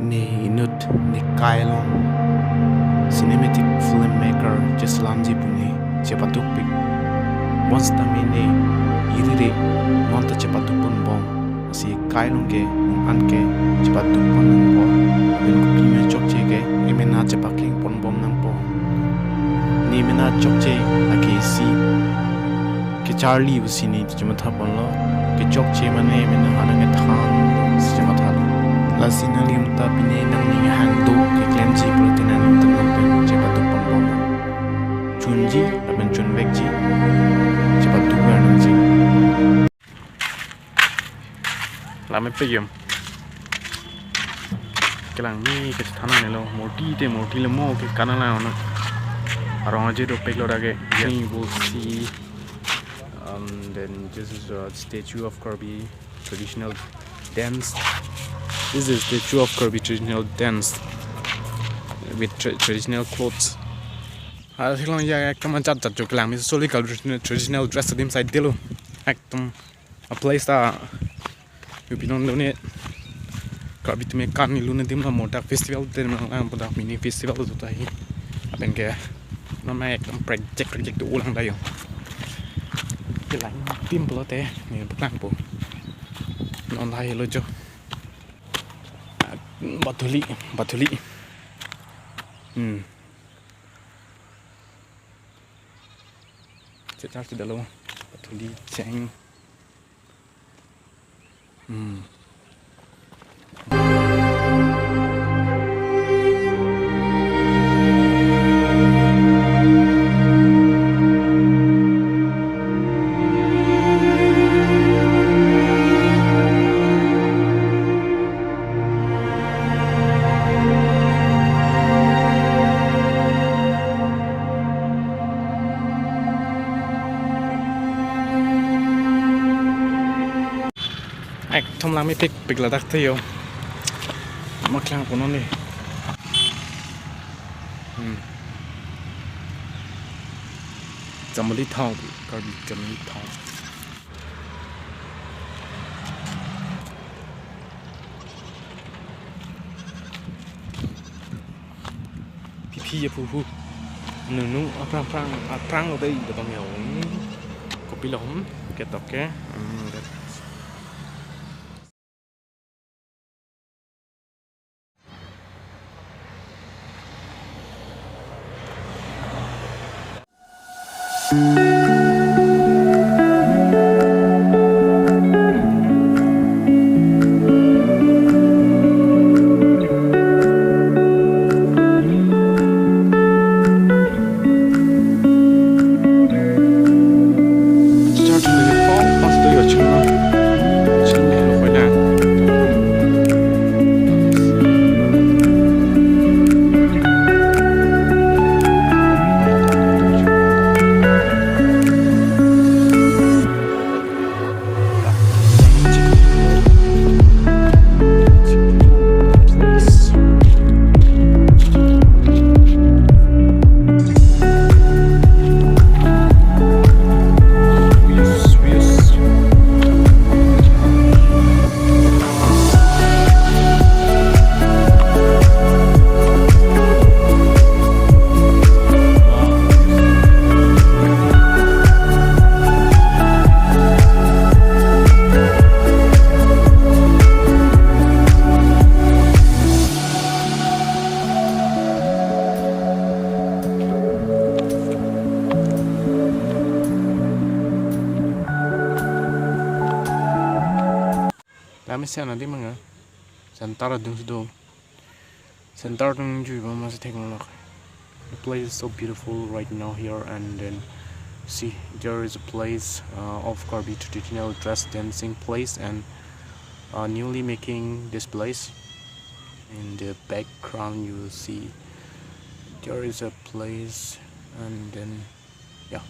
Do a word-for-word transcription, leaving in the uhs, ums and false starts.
Ne inut ne kai along cinematic filmmaker cheselamji pu ne chepadukpik. Bonsitame ne irire non ta chepadukponbom. Si kai along ke, anke chepadukpon nangpo. Lapen kopima chokche ke emena chepakengponbom nangpo. Ne emena chokche lake isi kecharli pusi ne chemathaponlo. Kechokche mane emena ha nangkethan si chemathalo. Lasi nanglitum ta pine nangning hang do keklemji pulote nanglitum nangpen chepadukponbom. Chunji lapen chunvekji, chepadukver nangji. Lamepik yom. Kelang me kechethan nanglo, murti te murti le mo ke kanala ono. Arong aje dopiklo dak ke. Here you will see, um, then this is a statue of Karbi traditional dance. This is a statue of Karbi traditional dance with tra-, traditional clothes. Ah, theklong ya, ekdom ajat jat jo kelang me soli Karbi traditional, traditional dress adim side delo. Ekdom a place ta yu pinon done Karbi atum ekan ni lun adim la mo dak festival adim lang, bodak mini festival do ta hi. Lapen ke non ma ekdom project project do ulang da yo. Kelang pim pulote ne paklangpo. Non lahelo jo. Bathuli, bathuli. Hmm. Chechar chedalo, bathuli cheng. Hmm. Ekdom lang mepik pik ladak te yo. Maklangpo non ne. Hmm. Jamali Town, Karbi Jamali Town. Phi phi ya phu phu. Nunu aphrang aphrang aphrang lo dei da bang ya. Kopilo hum ketok ke. Hmm, that. Lami sen adim manga. Center adim sudo. Center adim jui ba masi theklong lok. The place is so beautiful right now here, and then see, there is a place, uh, of Karbi traditional dress dancing place, and, uh, newly making this place. In the background you will see there is a place, and then, yeah.